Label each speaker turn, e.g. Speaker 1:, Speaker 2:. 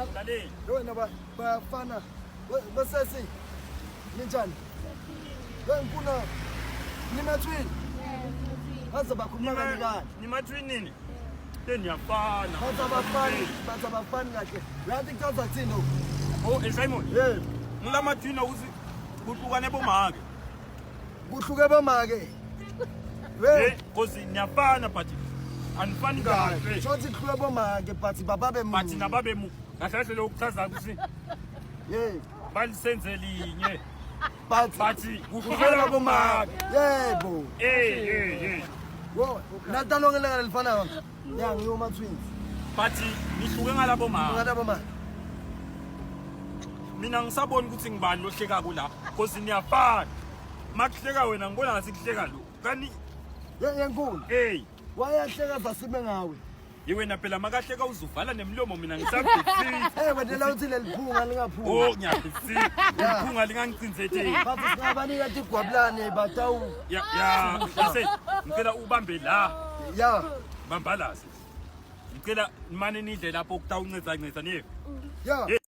Speaker 1: Mlaleli.
Speaker 2: Wena ba bayafana. Basesi. Ninjani? Wenkuna. Nimathwini. Baza bakhuluma kani kani.
Speaker 1: Nimathwini nini? Niyafana.
Speaker 2: Baza bafani, baza bafani kahle. Uyathi kuchaza kuthini lokhu?
Speaker 1: Oh, eh Simon.
Speaker 2: Yebo.
Speaker 1: Ngilamathwini ukuthi kuhlukane bomake.
Speaker 2: Kuhluke bomake. We.
Speaker 1: Eh, cause niyafana but anifani kahle.
Speaker 2: Shothi kuhluke bomake but bababe mu.
Speaker 1: But nababe mu. Kahle kahle lokhu kuchaza ukuthi
Speaker 2: Yebo.
Speaker 1: balisenze linye.
Speaker 2: But
Speaker 1: But kuhlukela bomake.
Speaker 2: Yebo.
Speaker 1: Eh, eh, eh.
Speaker 2: Wo, natalonke langa lelifana. Ya ngiyoma twins.
Speaker 1: But nihluke ngalabo mama.
Speaker 2: Ngalabo mama.
Speaker 1: Mina ngisabona ukuthi ngibani lohleka kula cause niyafana. Makuhleka wena ngibona ngathi kuhleka lo. Kani
Speaker 2: Yenkulu.
Speaker 1: Hey.
Speaker 2: Wayahleka zasime ngawe.
Speaker 1: Yewena phela makahleka uzuvala nemlomo mina ngisabhithisa.
Speaker 2: Hey wena uthi leliphunga lingaphumi.
Speaker 1: Oh ngiyabhithisa. Leliphunga lingangicindzeteli.
Speaker 2: Bathi singabanika tigwabulane batawu.
Speaker 1: Ya ya ngise ngicela ubambe la.
Speaker 2: Ya.
Speaker 1: Bamba la sisi. Ngicela nimane nidle lapho kutawuncedza ncedza niye.
Speaker 2: Ya.